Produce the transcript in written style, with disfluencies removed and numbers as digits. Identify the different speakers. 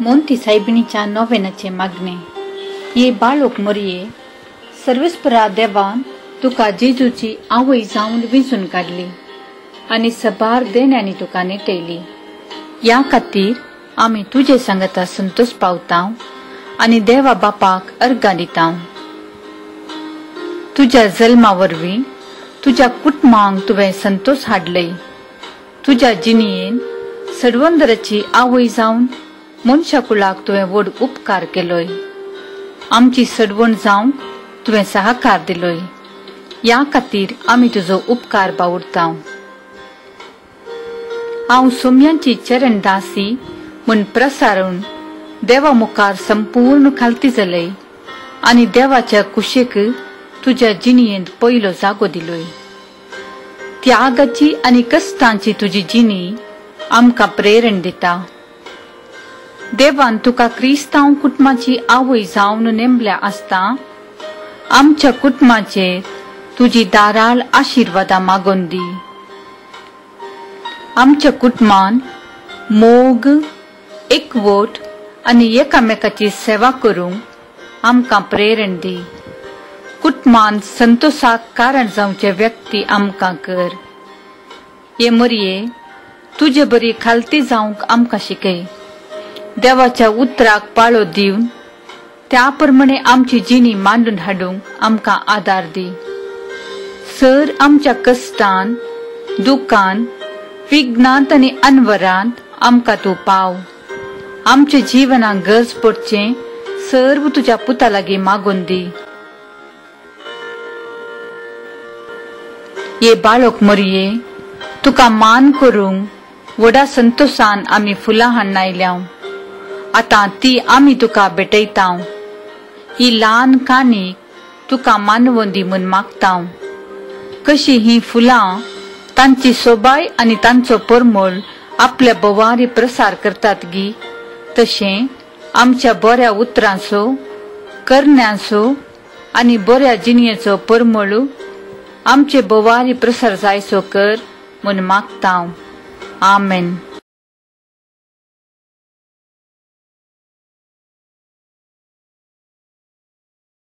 Speaker 1: मोंती सायबिणीच्या नोवेनाचें मागणें. ये बाळोक मोरये, सर्वेस्परा देवान तुका जेजूची आवय जावन विंचून काडली आनी सबार देण्यांनी तुका नेटयली. ह्या खातीर आमी तुजे सांगता संतोष पावता आनी देवा बापाक अर्गां दिता. तुज्या जल्मा वरवीं तुज्या कुटुंबांक तुवें संतोष हाडलय. तुज्या जिणयेन सडवंदराची आवय जावन मनशा कुळाक तुवें व्हड उपकार केलोय. आमची सडवण जावंक तुवें सहकार दिलोय. ह्या खातीर आमी तुजो उपकार बावुरता. हांव सोम्यांची चरण दासी म्हूण प्रसारून देवा मुखार संपूर्ण खालती जालय आनी देवाच्या कुशेक तुज्या जिणयेंत पयलो जागो दिलोय. त्यागाची आनी कश्टांची तुजी जिणी आमकां प्रेरण दिता. देवान तुका क्रिस्तांव कुटुंबाची आवय जावन नेमल्या आसता आमच्या कुटुंबाचेर तुजी दाराळ आशिर्वादां मागून दी. आमच्या कुटुंबान मोग, एकवट आनी एकामेकाची सेवा करूंक आमकां प्रेरण दी. कुटुंबान संतोषाक कारण जावचे व्यक्ती आमकां कर. हे मरये, तुजे बरी खालती जावंक आमकां शिकय. देवाच्या उतराक पाळो दिवन त्या प्रमाणे आमची जिणी मांडून हाडूंक आमकां आदार दी. सर आमच्या कश्टान, दुखान, विघ्नांत आनी अनवरांत आमकां तूं पाव. आमच्या जिवनाक गरज पडचें सर्व तुज्या पुता लागीं मागून दी. ये बाळक मरये, तुका मान करूंक व्हडा संतोषान आमी फुलां हाडून आयल्या. आतां ती आमी तुका भेटयता. ही ल्हान काणीक तुका मानवोन दी म्हूण मागता. कशी ही फुलां तांची सोबाय आनी तांचो परमळ आपल्या भोवारी प्रसार करतात गी, तशें आमच्या बऱ्या उतरांचो, करण्यांचो आनी बऱ्या जिणयेचो परमळ आमचे भोवारी प्रसार जायसो कर म्हूण मागता. आमेन.